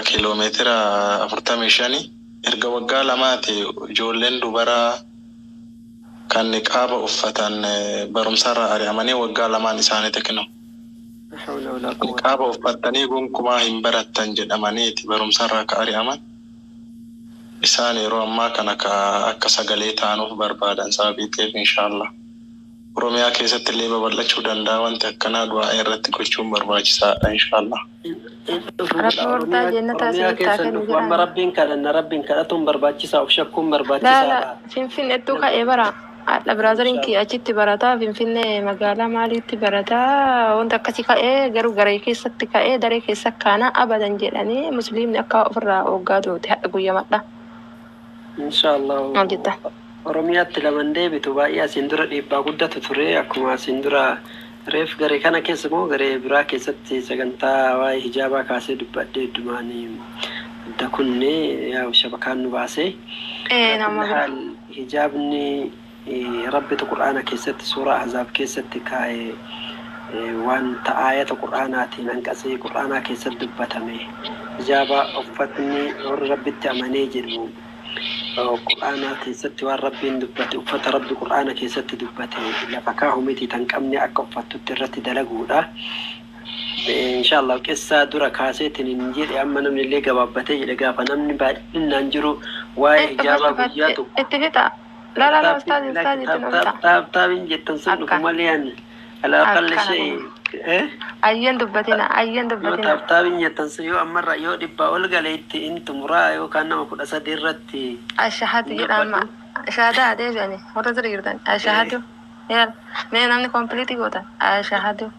Kiiloomeetira 45 erga waggaa 2ti ijoolleen dubaraa kan niqaaba uffatan barumsarraa ari'amanii waggaa 2n isaanii kennu. La hawla wala quwwata. Niqaaba uffattanii gonkumaa hin barattan jedhamaniiti barumsarraa ka ari'aman. Isaan yeroo ammaa kana ka akka sagalee ta'anuuf barbaadan sababii ta'eef inshaallah. Oromiyaa keessatti illee babal'achuu danda'a wanti akkanaa du'aa irratti gochuun barbaachisaadha inshaallah. Rabbi hordaa jannata Oromiyaa isinitti haa keessan kennu dhufu amma jedhaan. Rabbiin kadhanna, Rabbiin kadhatuun barbaachisaa, of shakkuun Laala barbaachisaadha. Finfinneettuu ka'ee bara. Haadha biraazariin kiyya achitti barataa, Finfinnee magaalaa maaliitti barataa, wanta akkasii ka'ee garuu garee keessatti ka'ee daree keessa kaana abadan jedhanii musliimni akka ofirraa hoggaa turte hadha guyyamadha. Inshaallah. Maal jetta? Oromiyaatti laman deebitu baay'ee asiin dura dhiibbaa guddatu ture. Akkuma asiin dura reef garee kana keessa moo garee biraa keessatti sagantaa waa'ee hijaabaa kaasee dubbadhee heddumaan adda kunne yaa shabakaan nu baasee. Ee nama Ala kulli bira. haal hijaabni Rabbitu Qur'aana keessatti suuraa Ahzaab keessatti kaa'e, wanta aayata Qur'aanaatiin hanqasee Qur'aanaa keessatti dubbatame hijaaba uffatni warri Rabbitti amanee jedhu Qur'aana keessatti waan Rabbiin dubbate, uffata Rabbi Qur'aana keessatti dubbate lafa kaahu miti, tan qabne akka uffattutti irratti dalaguudha. Inshaallah qissaa dura kaaseetiin hin jedhe amma namni illee gabaabbatee jedhe gaafa namni baay'inaan jiru waa'ee hijaabaa guyyaa tokko Itti fixa. Laala la ustaazi ustaazi itti nu fixa. Taabtaabiin jettan sun dhufu Akka. malee ani alaa aqalli Akkana shay kun. Ayyeen dubbatina ayyeen yoo dubbatina. taabtaabiin jettan sun yoo ammarra yoo 100 ol gale itti in xumuraa yookaan nama 13 irratti Ashahadu hin jedha amma. dubbadhu. Shahaadaa deebi'ani warra sirri jirtan. Ashahadu. Yalla mee namni kompiliitii gootan. Ashahadu.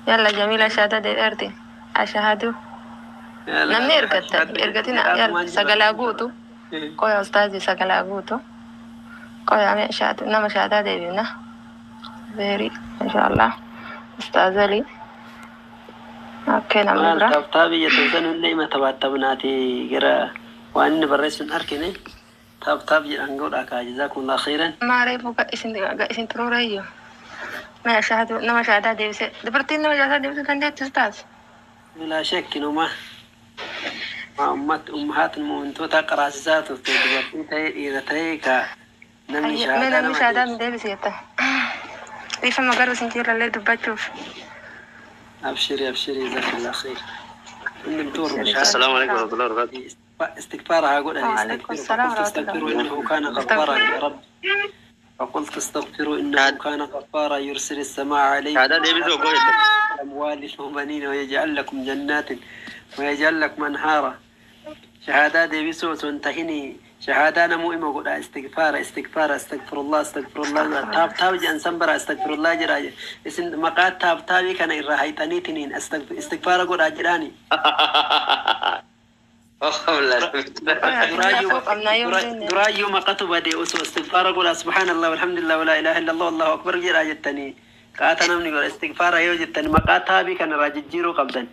Yalla Jamiila shahaadaa deebi'eerti. Ashahadu. Namni ergatta ergatina yalla jedhaatumaan jira. sagalaa guutu. Qoya ustaazi sagalaa guutu. Qoya mee shahadu nama shahaadaa deebifna. Very inshaallah. Ustaaz Ali. Akka namni Maal biraa. taabtaabii jettan san illee hima tabaattabnaati gara waan inni barreessu hin argine taabtaab jedhan godhaa kaa jazaakumullah khairan. Maaree buka isin isin turuurayyoo. Mee ashahadu nama shahaadaa deebisee dubartiin nama shahaadaa deebisuu dandeetti ustaaz. Bilaa shakkinuma ummat ummahaat mu'mintoota qaraasisaa turte dubartii ta'ee dhiira ta'ee ka namni Mee shahaadaa namni nama shahaadaa nu deebisu. deebise jetta. Dhiifama garuu isin jirrallee dubbachuuf. Abshiri abshiri jazakallah khair. Hundumtuu warra Abshiri shahaadaa السلام عليكم ورحمة الله وبركاته. استغفار haa godhan وعليكم استغفروا السلام فقلت ورحمة الله. استغفروا إنه كان غفارا يا رب فقلت استغفروا إنه كان غفارا يرسل السماء عليكم شهادة deebisuu oggoo jettan. أموال وبنين ويجعل لكم جنات ويجعل لكم أنهارا. شهادة deebisuu osoo hin tahini shahaadaa namuu ima godha istigfaara istigfaara astagfirullah astagfirullah taab taab jedhan san bara astagfirullah jedha isin maqaa taab taabii kana irraa hayxaniitiniin istigfaara godhaa jedhaani. Qoya Duraayyuu afuu qabnaa yoo hin duraayyuu maqatu bade osoo istigfaara godha subhaanallah walhamdulillah walaa ilaaha illallah allahu akbar jedhaa jettanii qaata namni godha istigfaara yoo jettani maqaa taabii kana irraa jijjiiruu qabdan.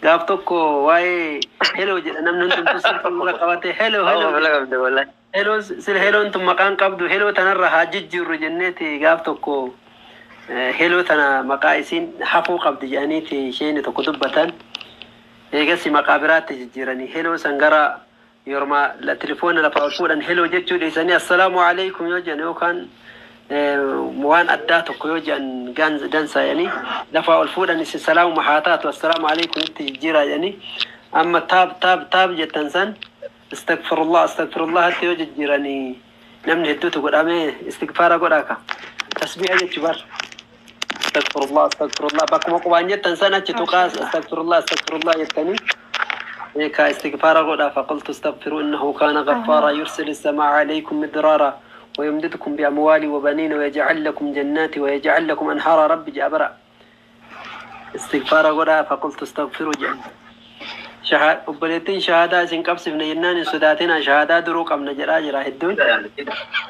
Gaaf tokko waa'ee heloo jedha namni hundumtuu silkii irra qabate heloo heloo Awwa jedha. qabde wallahi. Heloo sil heloon tun maqaan qabdu heloo tanarra haa jijjiirru jenneeti gaaf tokko heloo tana maqaa isiin hafuu qabdi jedhaniiti isheen tokko dubbatan. Eegas maqaa biraatti jijjiiranii heloo san gara yorma telefoona lafaa ol fuudhan heloo jechuu dhiisanii assalaamu alaikum yoo jedhan yookaan waan addaa tokko yoo jedhan dansa jedhanii lafaa ol fuudhan isin salaamuma haa taatu assalaamu alaikum itti jijjiiraa jedhanii amma taab taab taab jettan san astagfirullah astagfirullah itti yoo jijjiiranii namni hedduutu godhamee istigfaara godhaa ka tasbiiha jechuu bar astagfirullah astagfirullah bakkuma qubaan jettan san achi tuqaas Mashallah. Astagfirullah astagfirullah jettanii هيك استغفار غدا فقلت استغفروا إنه كان غفارا يرسل السماء عليكم مدرارا ويمددكم بأموال وبنين ويجعل لكم جنات ويجعل لكم أنهارا رب جابرا استغفار غدا فقلت استغفروا جن شهادة obboleettiin shahaadaa isin qabsifne jennaan hin sodaatina shahaadaa duruu qabna jedhaa jira hedduun.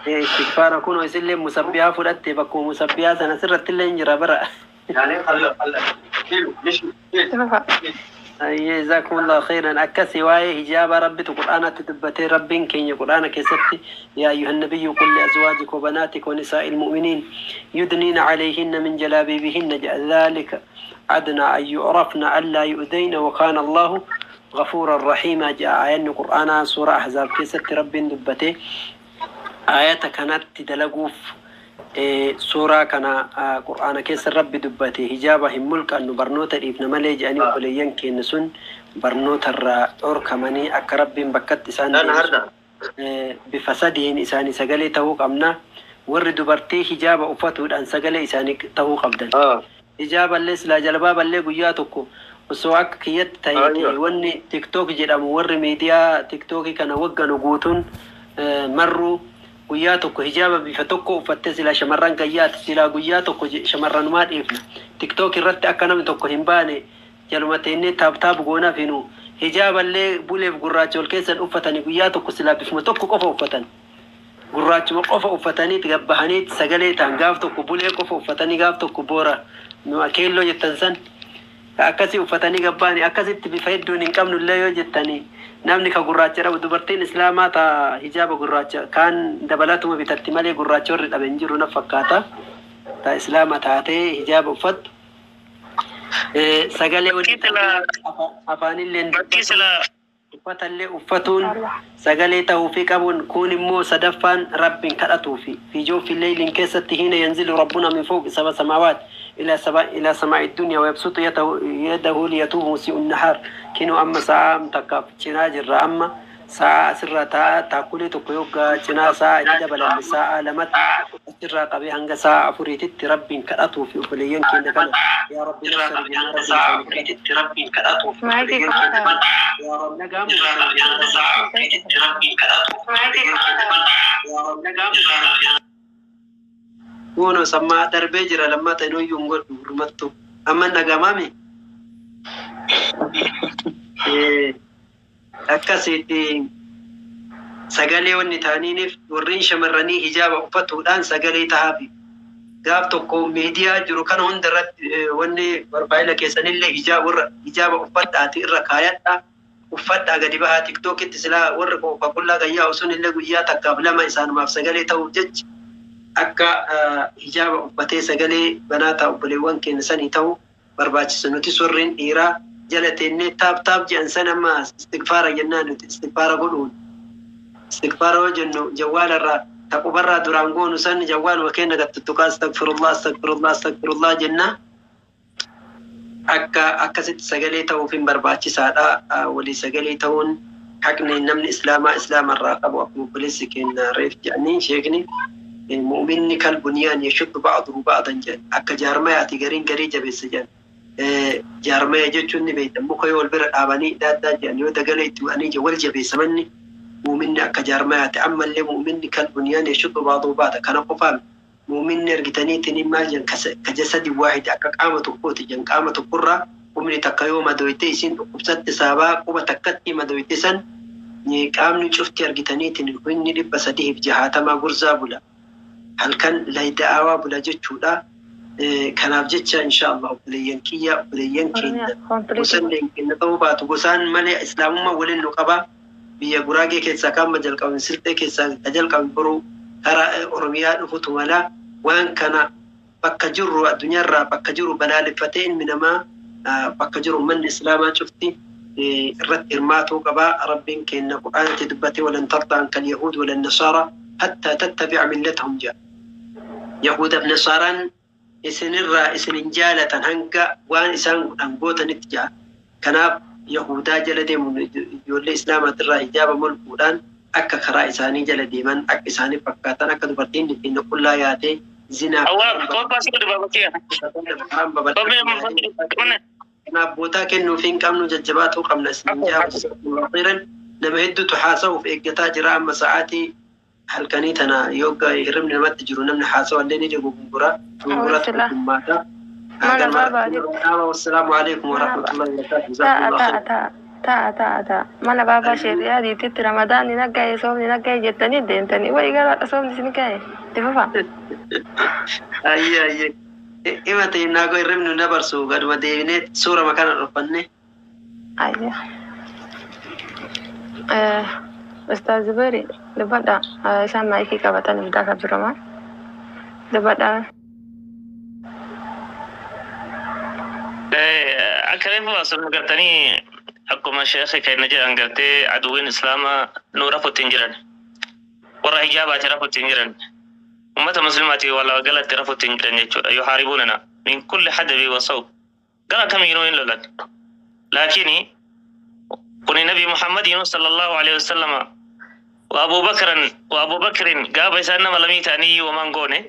Istigfaara kun isillee musabbihaa fudhatte bakkuma musabbihaa sana sirratti illee hin jira bara. Itti fufa. Ayyee jazakumullahu khairan akkasi waa'ee hijaaba rabbitu qur'aanatti dubbatee rabbiin keenya qur'aana keessatti yaa ayyuhan nabiyyu qul liazwaajika wa banaatika wa nisaa'il mu'miniin yudniina calayhinna min jalaabiibihinna jedha dhalika adnaa an yu'rafna allaa yu'dayna wa kaana allahu ghafuuran rahiima jedha aayanni qur'aanaa suuraa ahzaab keessatti rabbiin dubbate. Ayata kanatti dalaguuf suuraa kana qur'aana keessa rabbi dubbate hijaaba hin mulqannu barnoota dhiifna malee jedhanii obboleeyyan keenya sun barnoota irraa dhorkamanii akka rabbiin bakkatti isaan deebisu bifa sadiin isaanii sagalee ta'uu qabna. Warri dubartii hijaaba uffatuudhaan sagalee isaanii ta'uu qabdan. Hijaaballee silaa jalbaaballee guyyaa tokko osoo akka kiyyatti ta'e wanni tiktook jedhamu warri miidiyaa tiktookii kana wagganu guutuun marruu guyyaa tokko hijaaba bifa tokko uffattee silaa shamarran gayyaati silaa guyyaa tokko shamarranumaa dhiifna. Tiktook irratti akka namni tokko hin baane jaluma teennee taap taap goonaaf hinu hijaaballee buleef gurraacha ol keessan uffatanii guyyaa tokko silaa bifuma tokko qofa uffatan. Gurraachuma qofa uffatanii gabbahanii sagalee ta'an gaaf tokko bulee qofa uffatanii gaaf tokko boora keelloo jettan san akkasii uffatanii gabbahanii akkasitti bifa hedduun hin qabnu illee yoo jettanii namni ka gurraacha dhabu dubartiin islaamaa ta hijaaba gurraacha kaan dabalatuma bitatti malee gurraacha warri dhabe hin jiru na fakkaata ta islaama taatee hijaaba uffattu sagalee waliin afaanillee uffatallee uffatuun sagalee ta'uufii qabuun kun immoo sadaffaan rabbiin kadhatuufi fi jawfi leylin keessatti hiina yanzilu rabbuna min fawqi saba samaawaat ila saba ila samaa'i dunya wa yabsutu yadahu liyatuubu musii'u nahaar kinuu amma sa'aa takkaaf cinaa jirra amma sa'a asirraa ta'a taakkulee tokko yoggaa cinaa sa'a itti dabalanne sa'a lamatti asirraa qabee hanga sa'a afuriititti rabbiin kadhatuufi obboleeyyan keenya kana yaa rabbi nafsa rabbiin kadhatuufi Maayikii qabataa. yaa rabbi nagaamu Kuno sammaa darbee jira lammata inuyyuu hin godhu gurmattu. Amma hin dhagamaami? Akkasitti sagalee wanni ta'aniiniif warreen shamarranii hijaaba uffatuudhaan sagalee tahaafi. Gaaf tokko miidiyaa jiru kana hunda irratti wanni barbaayila keessanillee hijaaba uffadhaati irra kaayadhaa. Uffadhaa gadi bahaa tiktookitti silaa warri qullaa gayyaa osoo illee guyyaa takkaaf lama isaanumaaf sagalee ta'uuf jecha akka hijaaba uffatee sagalee banaa ta'a obboleewwan keenya sanii ta'uu barbaachisa. Nutis warreen dhiiraa jala teennee taap taap jedhan san amma istigfaara jennaan nuti istigfaara godhuun. Istigfaara yoo jennu jawwaalarraa taqubarraa duraan goonu san jawwaaluma keenya gattuttuqaa astagfirullah astagfirullah astagfirullah jenna. Akka akkasitti sagalee ta'uuf hin barbaachisaadha. Walii sagalee ta'uun haqni namni islaamaa islaamarraa qabu akkuma obboleessi keenya reef jedhanii sheekni mu'minni kal bunyaan yashuddu ba'duhu ba'dan jedhan akka jaarmayaati gariin garii jabeessa jedhan. Jaarmaya jechuun ni beektan muka yoo wal bira dhaabanii daaddaa jedhan yoo dagalee itti bu'anii wal jabeessamanni mu'minni akka jaarmayaati ammallee mu'minni kal bunyaan yashuddu ba'duhu ba'da kana qofaan mu'minni argitaniitiin maal jedhan ka jasadi waahidi akka qaama tokkooti jedhan qaama tokkorraa humni takka yoo madoyte isiin dhukkubsatte saabaa quba takkatti madoyte san qaamni cufti argitaniitiin humni 360 gurzaa bula. Halkan layda'aawaa bula jechuudha. Kanaaf jecha inshaallah obboleeyyan kiyya obboleeyyan keenya gosaan keenya ta'uu baatu gosaan malee islaamummaa waliin nu qaba. Biyya Guraagee keessaa kan jalqaban Silxee keessaa ka jalqaban boruu karaa Oromiyaa dhufutu mala waan kana bakka jirru addunyaarraa bakka jiru balaaleffatee ilmi namaa bakka jiru uummanni islaamaa cufti irratti hirmaatuu qaba. Rabbiin keenya qur'aanatti dubbatee walan tarda anka alyahuud walan nasaara hattaa tattabi'a millatahum jedha. Yahudaaf Nasaaraan isinirraa isinin jaalatan hanga waan isaan godhan gootanitti jedha. Kanaaf Yahudaa jala deemuun ijoollee islaamaatirraa hijaaba molquudhaan akka karaa isaanii jala deeman akka isaanii fakkaatan akka dubartiin ittiin qullaa yaatee zinaaf kanaaf bootaa kennuuf hin qabnu jajjabaatuu qabna isinin jaaba. Nama hedduutu haasa'uuf eeggataa jira amma sa'aatii halkanii tana yoo hirribni namatti jiru namni haasa'u illee ni gungura gunguratu gummaata. Wassalaamu alaikum warahmatullahi wabarakatuh. Ta'a ta'a ta'a ta'a mana baabaa sheeriyaa diititti ramadaanni naggaa'e soomni naggaa'e jettanii deemtanii walii gara soomni isin ga'e itti fufa. Ayyee ayyee. Ima ta'e naagoo hirribni nu dabarsu gaduma deebinee suurama kana dhufanne. Ayyee. Ustaaz Zubairu dubbadha isaan maayikii qabatan ibdaa kan jirumaa dubbadha. Akka reefu asuma gartanii Akkuma sheekhi keenya jedhan gartee aduwwiin islaamaa nu rafutti hin jiran. Warra hijaabaati rafutti hin jiran. Ummata muslimaati walaa galatti rafutti hin jiran jechuudha. Yuhaaribuunana min kulli hadabi wa sawb. Gara kamiinuu hin lolan. Laakini kuni Nabi Muhammadin sallallahu alaihi wasallama wa Abu Bakran wa Abu Bakrin gaafa isaan nama lamii ta'anii wamaan goone.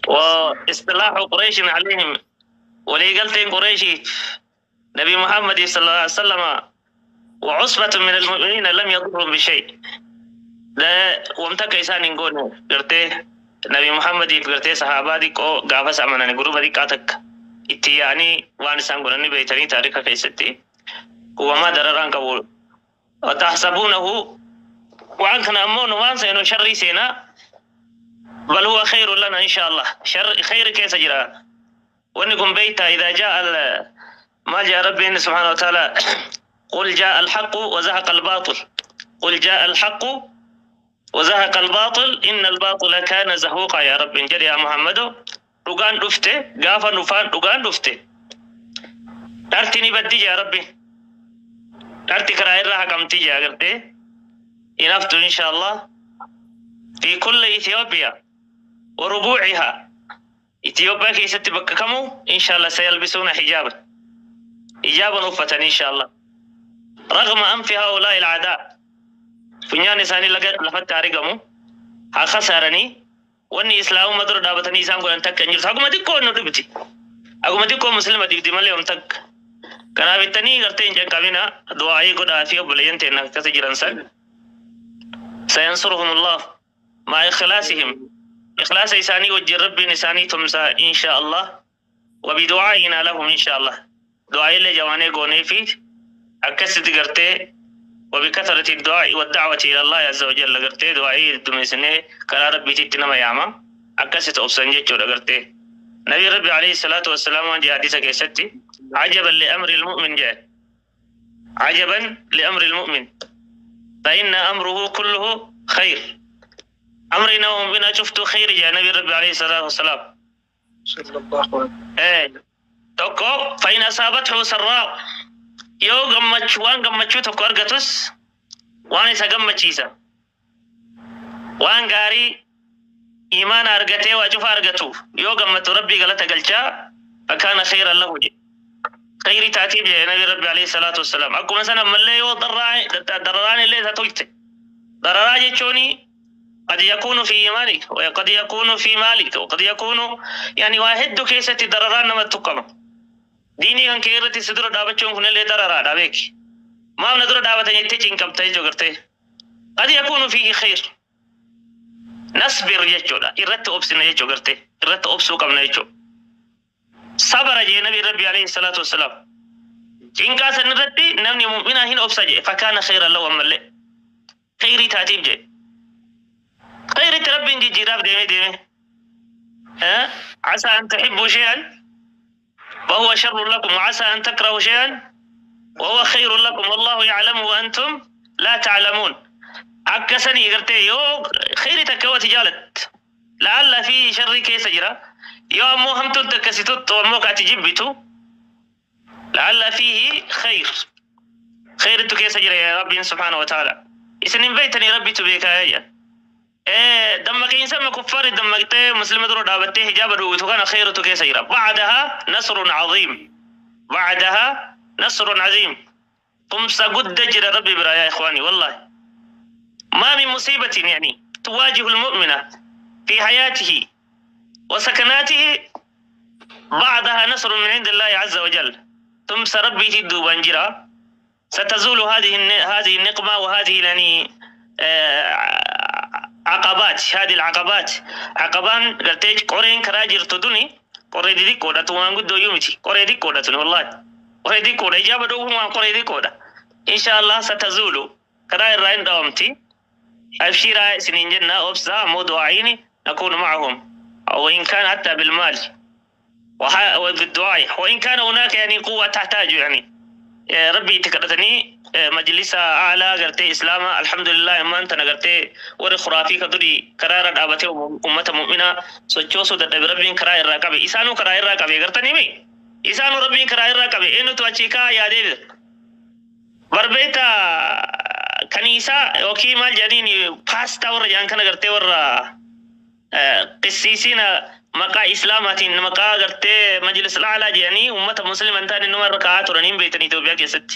Wa istilaahu Qurayshin alaihim waliigalteen Qurayshiif نبي محمد صلى الله عليه وسلم وعصبة من المؤمنين لم يضرهم بشيء. لا ومتك إنسان يقول قرتي نبي محمد قرتي صحابة دي كو قافس أمانة غروب دي كاتك اتياني وان سان قرني بيتني تاريخ كيستي وما درران قبول وتحسبونه وعن كان أمون وان سينو شر سينا بل هو خير لنا إن شاء الله. شر خير كيس جرا وإنكم بيتا إذا جاء ما جاء ربي سبحانه وتعالى قل جاء الحق وزهق الباطل قل جاء الحق وزهق الباطل إن الباطل كان زهوقا. يا رب جل يا محمد رقان دفته قافا نفان رقان دفته ترتني بدي يا ربي ترتي كراير راح قمتي يا قرتي إنفت إن شاء الله في كل إثيوبيا وربوعها. إثيوبيا كي ستبككمو إن شاء الله سيلبسون حجابا إجابة أفة إن شاء الله رغم أنف هؤلاء العداء. فنيان إساني لفت تاريقمو ها خسارني واني إسلام مدر دابتني إسان قولن تك انجل أقوم ديكو أنو دبتي أقوم ديكو مسلمة دي مالي تك كنا بيتني قرتين جن كابينا دعائي قد آفيو بلينتين كسجران سن سينصرهم الله مع إخلاصهم إخلاص إساني وجه ربي إساني تمسى إن شاء الله وبدعائنا لهم إن شاء الله. دعاء اللي جواني قوني فيه أكست قرتي وبكثرة الدعاء والدعوة إلى الله عز وجل قرتي دعائي الدميسني كلا ربي تتنما يعمى أكست أبسنجي جورا قرتي نبي ربي عليه الصلاة والسلام عن حديثة كيستي عجبا لأمر المؤمن جاء عجبا لأمر المؤمن فإن أمره كله خير. أمرنا ومنا شفت خير جاء نبي ربي عليه الصلاة والسلام صلى الله عليه وسلم. إيه tokko فإن أصابته سراء yoo gammachuu waan gammachuu tokko argatus waan isa gammachiisa waan gaarii imaana argatee waa cufa argatu yoo gammatu rabbii galata galchaa fakkaana khayran lahu jedhe khayrii taatiif jedhe nabi rabbi alayhi salaatu wassalaam. Akkuma sana ammallee yoo dararaan illee isa tolche dararaa jechuuni قد يكون في إيمانك وقد يكون في مالك وقد يكون يعني واحد كيسة درران نما تقام ديني كان كيرتي سدر دابچون كن اللي دررا دابك ما ندر دابته يتچين كبتاي جوغرتي قد يكون فيه خير نصبر يجودا إرت أوبسنا يجوغرتي إرت أوبسو كمنا يجو صبر جي نبي ربي عليه الصلاة والسلام جنكا سنرتي نمني مؤمنا هين أوبسا فكان خيرا له أمالي خيري تاتيب جي خير ربي جي جراف ديمي ديمي أه؟ عسى أن تحبوا شيئا وهو شر لكم وعسى أن تكرهوا شيئا وهو خير لكم والله يعلم وأنتم لا تعلمون. عكسني قرتي يو خير تكوت جالت لعل في شر كيس جرا يو أمو هم تدكستت وأمو كاتجبتو لعل فيه خير خير تكيس جرا يا ربي سبحانه وتعالى إسنين بيتني ربي تبيك يا دمك إنسان ما كفار دمك مسلم درو دابته حجاب دو كان خير تكيس جرا بعدها نصر عظيم بعدها نصر عظيم تمسى قد جرى ربي برا يا إخواني والله ما من مصيبة يعني تواجه المؤمن في حياته وسكناته بعدها نصر من عند الله عز وجل تمسى ربي تدو بانجرا ستزول هذه النقمة وهذه يعني عقبات هذه العقبات عقبان قلتيج قرين كراجر تدوني قريدي دي كودا توان قدو يومتي قريدي كودا والله قريدي كودا إجابة دوهم قريدي كودا إن شاء الله ستزول كراير راين دومتي أبشيرا سنين جنة أبسا موضوعين نكون معهم وإن كان حتى بالمال وبالدعاء وإن كان هناك يعني قوة تحتاج يعني ربي تكرتني مجلس أعلى قرتي إسلام الحمد لله ما أنت نقرتي ور خرافي كدري قرار أبتي أمة مؤمنة سوتشوسو دد ربي كراير راكبي إسانو كراير راكبي قرتني مي إسانو ربي كراير راكبي إنه توأشيكا يا ديفيد Barbeeta kaniisaa yookiin maal jedhaniin paastaa warra jedhan kana gartee warra qisiisiin maqaa islaamaatiin maqaa gartee majlis alaalaa jedhanii uummata muslima hin taane nama irra kaa'aa turaniin beektan Itoophiyaa keessatti.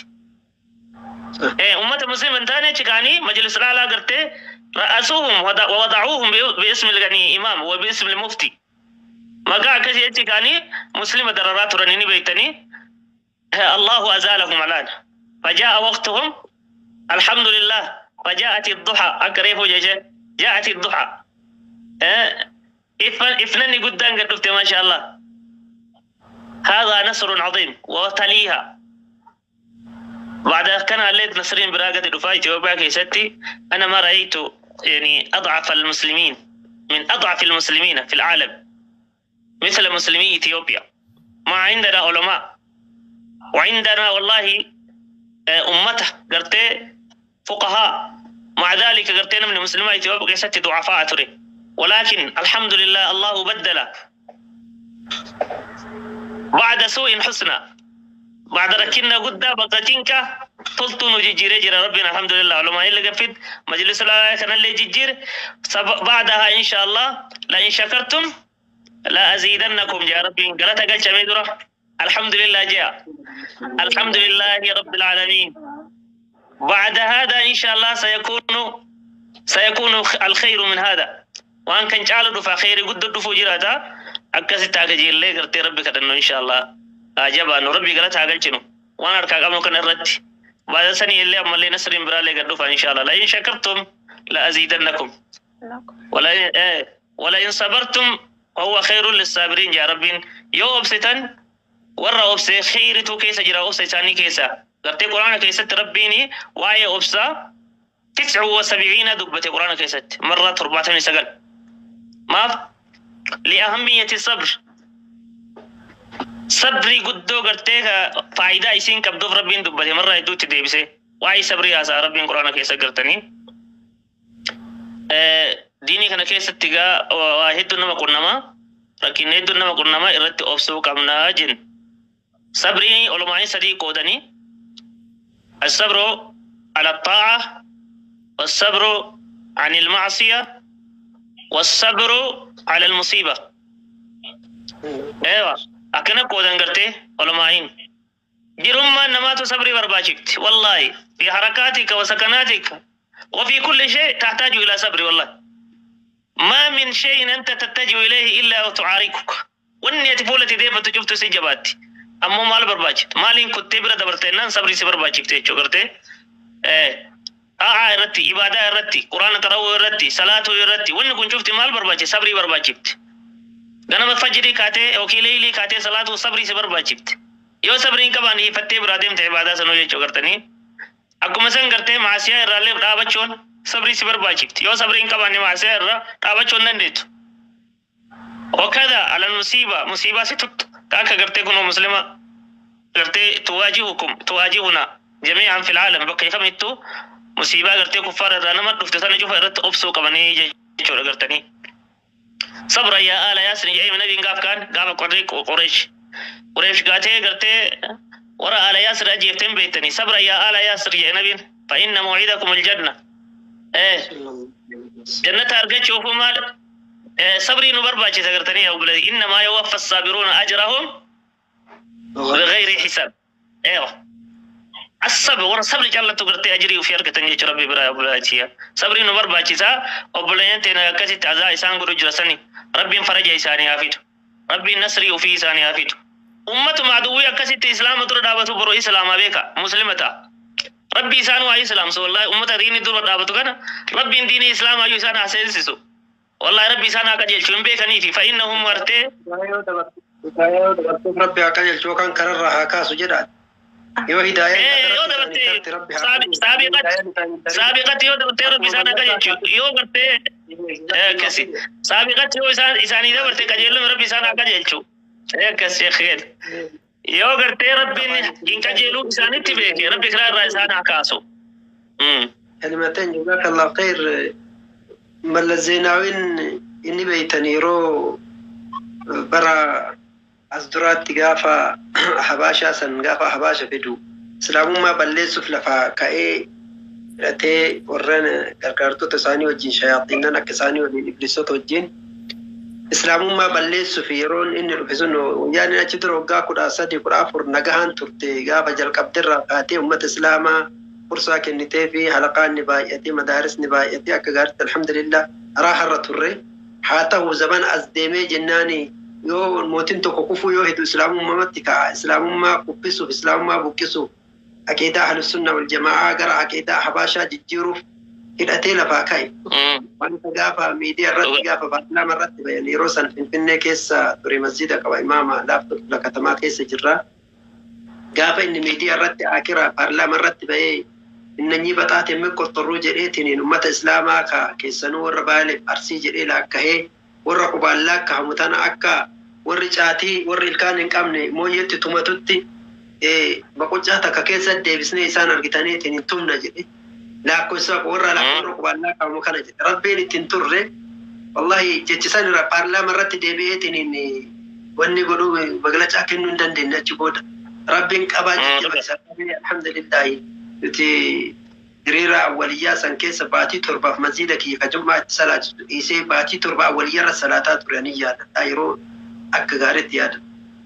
Uummata muslima hin taane achi kaanii majlis alaalaa gartee ra'asuuhum wada'uuhum bi'ismi imaam wa bi'ismi mufti. Maqaa akkasii achi kaanii muslima dararaa turanii ni beektanii. Allahu azaalahum alaan. فجاء وقتهم الحمد لله فجاءت الضحى أكريفو جيش جاءت الضحى إفنني قدام قد ما شاء الله هذا نصر عظيم وتليها بعد كان عليت نصرين براقة دفاع إثيوبيا كيستي أنا ما رأيت يعني أضعف المسلمين من أضعف المسلمين في العالم مثل مسلمي إثيوبيا. ما عندنا علماء وعندنا والله أمته قرتي فقهاء، مع ذلك قرتينا من المسلمين إثيوبيا كيستي ضعفاء تري، ولكن الحمد لله الله بدل بعد سوء حسنى بعد ركنا قد بقتينك تلتون جيجير جرى ربنا الحمد لله. علماء اللي قفت مجلس لا كان اللي جيجير بعدها إن شاء الله لئن شكرتم لا أزيدنكم يا ربي. قالت قال شميدرة الحمد لله جاء الحمد لله رب العالمين. بعد هذا إن شاء الله سيكون الخير من هذا. وأن كان جعل دفع خير قد دفع جراتا أكسي تاجي اللي قرتي ربك إنه إن شاء الله أجاب أنه ربي قالت هاجل شنو وأنا أركع قام كان الرد بعد سنة اللي أما اللي نسرين برالي قد دفع إن شاء الله. لئن شكرتم لأزيدنكم ولا إن صبرتم وهو خير للصابرين. يا ربي يو أبستن ورا أبسي خير تو كيسة جرا أبسي ثاني كيسة قرتي قرآن كيسة ربيني وعي أبسا 79 دبة قرآن كيسة مرة 49 ما لأهمية الصبر. صبري قدو قرتي فايدة إسين كبدو ربين دبة مرة يدو تديبسي وعي صبري هذا ربين قرآن كيسة قرتني diinii kana keessatti egaa waa hedduu nama qunnamaa rakkinni hedduun nama qunnamaa irratti obsuu qabnaa jenna. Sabriin olumaanii sadii qoodanii الصبر على الطاعة والصبر عن المعصية والصبر على المصيبة. أيوة أكنا قودن قرتي علماءين جرما نماتو صبري برباجكت والله في حركاتك وسكناتك وفي كل شيء تحتاج إلى صبر. والله ما من شيء أنت تتجه إليه إلا وتعاركك وإني تفولتي ديفة تشوفت سجباتي أمو مال برباجت مالين كنت برا دبرتين صبري سبر باجكت شو إيه طاعة إرتي عبادة إرتي قرآن قرأوا إرتي صلاة إرتي وإن كنت شفت مال برباجت صبري برباجت غنم فجري كاته أوكي ليلي كاته صلاة صبري سبر باجت يو صبرين كباني فتة برادم عبادة سنو يچو کرتني akkuma san gartee maasiyaa irraallee dhaabachuun sabrii si barbaachifti. Yoo sabrii hin qabaanne maasiyaa irraa dhaabachuu hin dandeettu. Wakada alal musiiba musiibaa si tuttu akka gartee kunoo muslima gartee tuwaajihukum tuwaajihuna jamii'an fil aalam bakka kamittuu musiibaa gartee kuffaara irraa nama dhufte sana cufa irratti obsuu qabanii jechuudha gartanii. Sabra yaa aala yaasni jedhee nabiin gaaf kaan gaafa qorrii Qureesh Qureesh gaatee gartee ورا آل ياسر أجيبتين بيتني صبر يا آل ياسر يا نبي فإن موعدكم الجنة. إيه جنة أرجع شوفوا مال إيه صبري نبرباجي تقرتني يا ولدي إنما يوفى الصابرون أجرهم بغير حساب. أيوه الصبر ورا صبر جل تقرتي أجري وفي أرجتني ربي برا أبولاتي صبري نبرباجي سا أبولين تنا كذي تعزا إسان قرو جرسني ربي فرج إساني عافيته ربي نصري وفي إساني عافيته أمة معدوية كسيت إسلام ترى دعوته برو إسلام أبيك مسلمة ربي إنسان وعي إسلام سو والله أمة ديني ترى دعوته كنا ربي ديني إسلام أيو إنسان أساسي والله ربي إنسان أكجل شو بيك نيتي فإنهم ورته ربي أكجل شو كان كرر هكا سجدا يو هداية يو دبرتي سابقة يو دبرتي ربي إنسان أكجل شو يو قرتي كسي سابقة يو إنسان إنسان دبرتي كجل ربي إنسان أكجل شو akkas sheekh yoo gartee rabbiin hin qajeeluu isaanitti beeke rabbi karaa irraa isaan haa kaasu. Kalimateen jazakallahu khayr Mallas Zeenaawiin inni beeytan yeroo bara as duraatti gaafa Habaashaa san gaafa Habaasha fidu Islaamummaa balleessuuf lafaa ka'ee hidhatee warreen gargaartota isaanii wajjin shayaaxiinan akka isaanii waliin ibliisota wajjin Islaamummaa balleessuuf yeroon inni dhufe sun wayyaaneen achi dura waggaa 13 14 nagahaan turte gaafa jalqabderraa kaatee uummata Islaamaa fursaa kennitee fi halaqaan ni baay'ate, madaarisni baay'ate, akka gaariitti alhamdulillah raaharra turre. Haa ta'u zaman as deemee jennaani yoo mootiin tokko kufuu yoo hedu Islaamummaatti ka'a. Islaamummaa kuffisuuf, Islaamummaa buqqisuuf, aqiidaa Ahlussunna wal Jamaa'aa gara aqiidaa Habaashaa jijjiiruuf hidhatee lafaa ka'e. Wanta gaafa miidiyaa irratti gaafa paarlaamaa irratti bayan yeroo san Finfinnee keessa ture, masjida qaba imaama laaftoo kifla katamaa keessa jirra. Gaafa inni miidiyaa irratti akira paarlaamaa irratti bahee innanyii baxaate miqqoxxorruu jedheetiin uummata Islaamaa ka keessanuu warra Baaleef Arsii jedhee laakkahee warra qubaan laakkahamu tana akka warri caatii warri ilkaan hin qabne mooyyeetti tumatutti boqoccaa takka keessa deebisnee isaan argitaniitiin hin tumna jedhe. Lakkoofsa warra warra qubaan laakkahamu kana jedhe. Rabbiin ittiin turre, wallahi jechi san irra paarlaamaa irratti deebi'eetiin wanni godhuu maglacaa kennuu hin dandeenye achi booda. Rabbiin qabaa jajjaba isa qabee, alhamdulillahi nuti hiriira awwaliyyaa san keessa baatii 7f masjiida kiyya ka jummaa itti salaachisu dhiisee baatii 7 awwaliyyaa irra salaataa ture ani yaadadha, yeroo akka gaariitti yaadadha.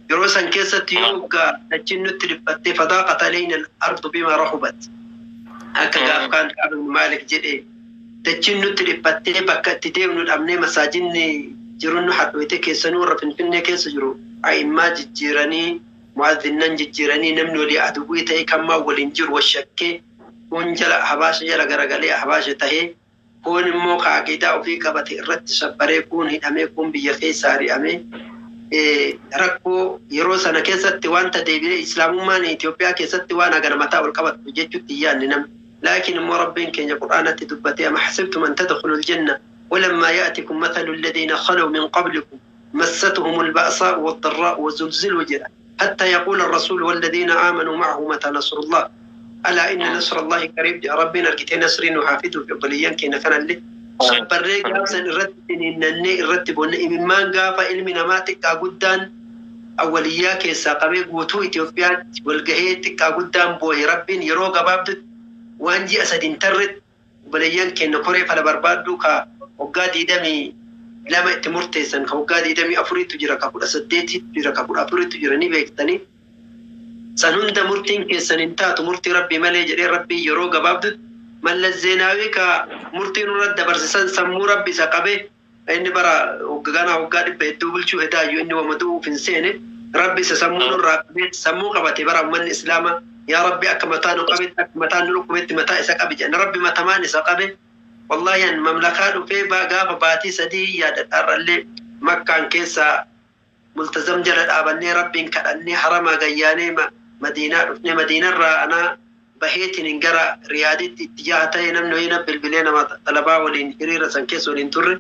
Yeroo san keessatti yoo waggaa dachiin nutti dhiphattee fadaaqat alayna al-ardu bima rahubat akka gaaf kaan Kaab ibn Maalik jedhe dachiin nutti dhiphattee bakka itti deemnu dhabnee masaajinni jirun nu hadhoyte, keessanuu warra Finfinnee keessa jiru a'immaa jijjiiranii, mu'adhinnan jijjiiranii, namni walii aduwwii ta'e kammaa waliin jiru washakkee kun jala Habaasha jala garagalee Habaasha tahee, kun immoo ka aqiidaa ofii qabate irratti sabbaree, kun hidhamee, kun biyya keessa ari'amee, rakkoo yeroo sana keessatti wanta deebi'ee Islaamummaan Itoophiyaa keessatti waan hagana mataa ol qabatu jechuutti hin yaadne namni. Laakiin immoo Rabbiin keenya Qur'aanatti dubbatee ama hasibtum an tadkhulu aljanna walammaa ya'tikum mathalu alladhiina khalaw min qablikum massatuhum alba'saa'u waad-dharraa'u wazulziluu jedha hatta yaquula ar-rasuulu walladhiina aamanuu ma'ahu mataa nasrullah alaa inna nasrallahi qariib jedha. Rabbiin argitee nasrii nu haa fiduuf obboleeyyan keenya kanallee sabbarree gaafsan irratti finiinnannee irratti bonne imimmaan gaafa ilmi namaa xiqqaa guddaan awwaliyyaa keessaa qabee guutuu Itoophiyaatti walgahee xiqqaa guddaan boohe, Rabbiin yeroo gabaabdutti waan ji'a 3 hin tarretti obboleeyyan keenya koree fala barbaadduu ka waggaa 22 itti murteessan, ka waggaa 24tu jira, ka 18tu jira, ka 14tu jira, ni beektanii. San hunda murtiin keessan hin taatu murtii Rabbii malee jedhee Rabbiin yeroo gabaabdutti Mallas Zeenaawii ka murtii nurra dabarsisan sammuu Rabbi isa qabee inni bara ganaa waggaa dhibba hedduu bulchuu hedaayyuu inni wama du'uuf hin seene, Rabbi isa sammuu nurraa qabee sammuu qabate bara ummanni Islaamaa yaa Rabbi akka mataa nu qabetti akka mataan nu dhukkubetti mataa isa qabi jedhan, Rabbi matamaan isa qabe. Wallahi an mamlakaa dhufee gaafa baatii 3 yaadadha, har'allee Makkaan keessaa Multazam jala dhaabannee Rabbiin kadhannee haramaa gayyaanee Madiinaa dhufne. Madiinarraa anaa baheetiin gara Riyaaditti itti jaha ta'e namni wayii na bilbilee, nama xalabaa waliin hiriira san keessa waliin turre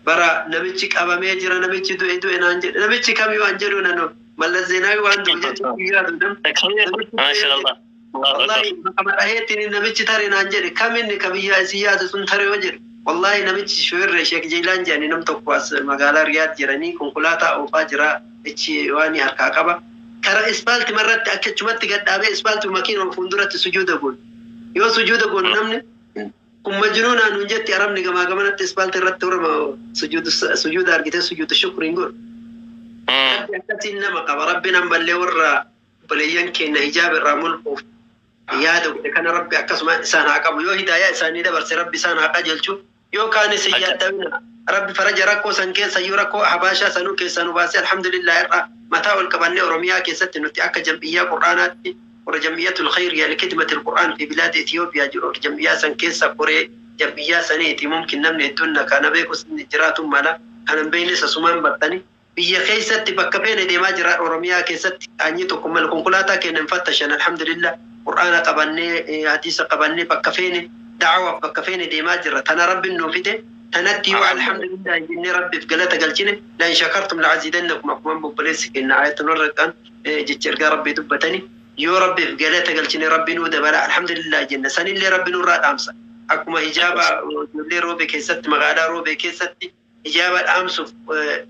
bara namichi qabamee jira, namichi du'e du'e naan jedhe. Namichi kamii waan jedhu nanu Mallas Zeenaawii waan du'u jechuun yaadu namichi Maasha Allah. Allahu wallahi Akbar. maqama dhaheetiin namichi tare naan jedhe, kaminni ka biyyaa isin yaadu sun tare yoo jedhu, wallahi namichi shofeerri Sheek Jeelaan jedhani nam tokko as magaalaa Riyaad jiranii konkolaataa oofaa jira, ichi waan harkaa qaba kara ispaalti marratti akkachumatti gad dhaabee ispaalti makiina fuulduratti sujuuda goon yoo sujuuda goon namni kun majnuunaa nuun jetti. Arabni gamaa gamanatti ispaalti irratti horama sujuuda argitee sujuuda shukriin godhu. Rabbi akkasiin nama qaba. Rabbiin ammallee warra obboleeyyan keenya hijaaba irraa mulquuf yaada godhe kana Rabbi akkasuma isaan haa qabu. Yoo hidaayaa isaanii dabarse Rabbi isaan haa qajeelchu. Yoo kaanis hin yaaddamina. Rabbi faraja rakkoo san keessa iyyuu rakkoo Habaashaa sanuu keessaa nu baasee alhamdulillah irraa mataa ol qabannee Oromiyaa keessatti nuti akka jam'iyyaa Qur'aanaatti warra Jam'iyyatul Khayriyaa likidmatil Qur'aan fi bilaad Itiyoophiyaa jiru warra jam'iyyaa san keessa koree jam'iyyaa saniiti. Mumkin namni hedduun na kana beekus jiraatu mala, kana hin beeknes asumaan bartani. Biyya keessatti bakka feene deemaa jira, Oromiyaa keessatti qaanyii tokko malee konkolaataa keenya hin fattashan, alhamdulillah Qur'aana qabannee hadiisa qabannee bakka feene da'awaaf bakka feene deemaa jirra. Tana Rabbiin nuu fide, tanatti yoo alhamdulillah jennee Rabbiif galata galchine la in shakartum la azidannakum akkuma obboleessi keenya ayatu nurra kan jecha ergaa Rabbii dubbatani yoo Rabbiif galata galchine Rabbi nuu dabala, alhamdulillah jenna, sanillee Rabbi nurraa dhaamsa. Akkuma hijaaba ijoollee Roobee keessatti, magaalaa Roobee keessatti hijaaba dhaamsuuf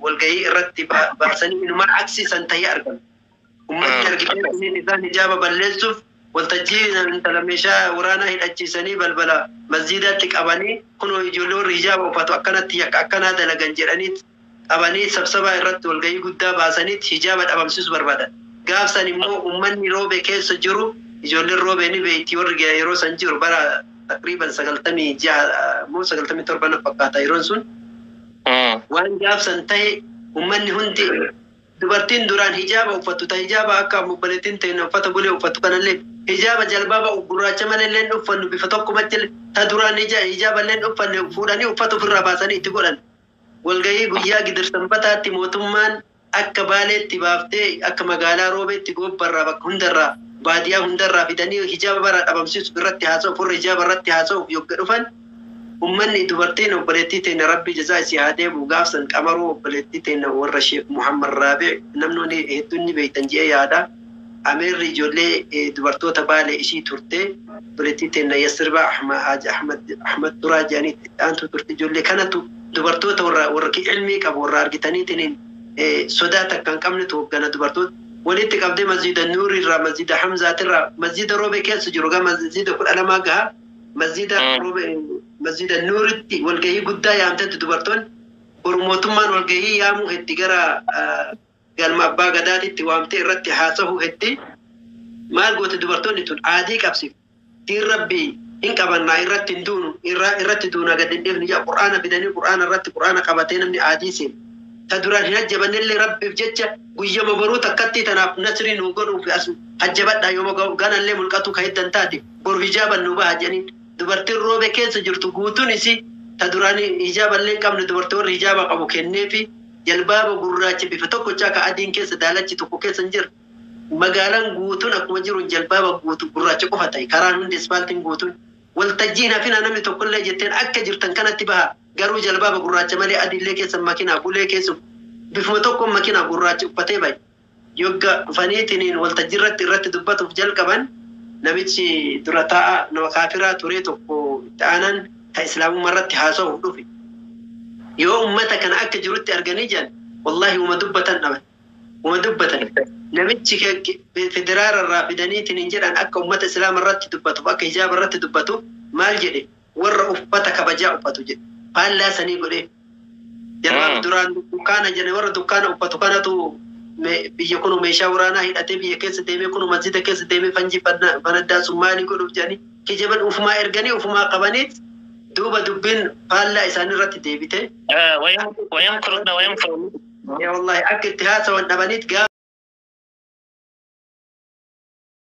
walgahii irratti baasanii inumaa aksiisan ta'ee argama. Uummanni argitee isaan hijaaba balleessuuf Waltajjii intala meeshaa waraanaa hidhachiisanii balbala masjiidaatti qabanii kunoo ijoollee warri hijaaba uffatu akkanatti yakka akkanaa dalagan jedhanii qabanii sabsabaa irratti walgahii guddaa baasaniit hijaaba dhabamsiisuu barbaadan. Gaafsan immoo uummanni Roobee keessa jiru, ijoolleen Roobee ni beekti, warri yeroo san jiru bara taqriiban 96 moo 97 na fakkaata yeroon sun. Waan gaafsan ta'e, uummanni hundi, dubartiin duraan hijaaba uffattu, ta hijaaba akka obboleettiin ta'e uffata bulee uffattu kanallee, hijaaba jalbaaba gurraacha malee illee uffannu bifa tokkumatti, ta duraan hijaaba illee uffanne fuudhanii uffata ofirraa baasanii itti godhan. Walgahii guyyaa gidirsanbataatti mootummaan akka Baaleetti baaftee, akka magaalaa Roobeetti goobbarraa, bakka hundarraa, baadiyyaa hundarraa fidanii hijaaba bara dhabamsiisu irratti haasa'uuf, warra hijaaba irratti haasa'uuf yogga dhufan, ummanni, dubartiin obboleettii teenya, Rabbi jazaa isii haa deebi'u, gaafsan Qamaroo obboleettii teenya, warra Sheek Muhammad Raabi, namni hedduun ni beektan jedhee yaada. Ameerri ijoollee dubartoota Baalee ishii turte, obboleettii teenya Yasirba Ahmad Ahmad Turaa jedhanii itti aantu turte. Ijoollee kanatu, dubartoota warra ilmii qabu, warra argitaniitiin sodaa takka hin qabnetu hoggana. Dubartoota walitti qabdee masjida Nuuri irraa, masjida Hamzaatirraa, masjida Roobee keessa jiru gaa masjida 12 gaha, masjida Roobee, masjida Nuuritti walgahii guddaa yaamtetti. Dubartoonni boru mootummaan walgahii yaamuu heddi, gara galma abbaa gadaatitti waamtee irratti haasa'uu heddi. Maal goote dubartoonni tun? Aadii qabsiif diin Rabbii hin qabannaa, irratti hin duunu, irratti duunaa gad hin dhiifnu jaa. Qur'aana fidanii, qur'aana irratti qur'aana qabatee namni aadii seenu. Ta duraan hin hajjabannellee Rabbiif jecha guyyama boruu takkatti tanaaf nasrii nu godhuuf as hajjabadhaa, yooma ganallee mul'atu ka hiddan taate boru hijaaban nu baha jedhaniin. Dubartiin Roobe keessa jirtu guutuun isii ta duraan hijaaballee hin qabne, dubartii warri hijaaba qabu kenneefi jalbaaba gurraacha bifa tokkochaa ka adiin keessa daalachi tokko keessa hin jirre. Magaalaan guutuun akkuma jiru jalbaaba guutuu gurraacha qofa ta'e, karaan hundi, ispaaltiin guutuun. Waltajjiin hafina namni tokkollee jetteen, akka jirtan kanatti baha, garuu jalbaaba gurraacha malee adiillee keessa makinaa bulee keessa bifuma tokkoon makinaa gurraacha uffatee bahe. Yogga dhufaniitiniin waltajjii irratti dubbatuuf jalqaban, namichi dura taa'a nama kaafiraa ture tokko itti aanan ka islaamummaa irratti haasa'uuf dhufe. Yoo ummata kana akka jirutti arganii jiran, wallahi uma dubbatan dhaban. Uma dubbatan. Namichi federaala irraa fidaniitiin jedhan akka ummata islaama irratti dubbatuuf, akka hijaaba irratti dubbatu, maal jedhe? Warra uffata kabajaa uffatu jedhe. Faallaa sanii godhee. Jalbaaba duraan dukkaana jedhe, warra dukkaana uffatu kanatu biyya kun meeshaa waraanaa hidhatee biyya keessa deemee, kun masjida keessa deemee fanjii fanaddaa sun maalii godhuuf jedhanii kijaban ufumaa erganii ufumaa qabaniit duuba dubbiin faallaa isaanii irratti deebite. ويمكرون ويمكر Yaa wallahi, akka itti haasawan dhabaniit gaafa.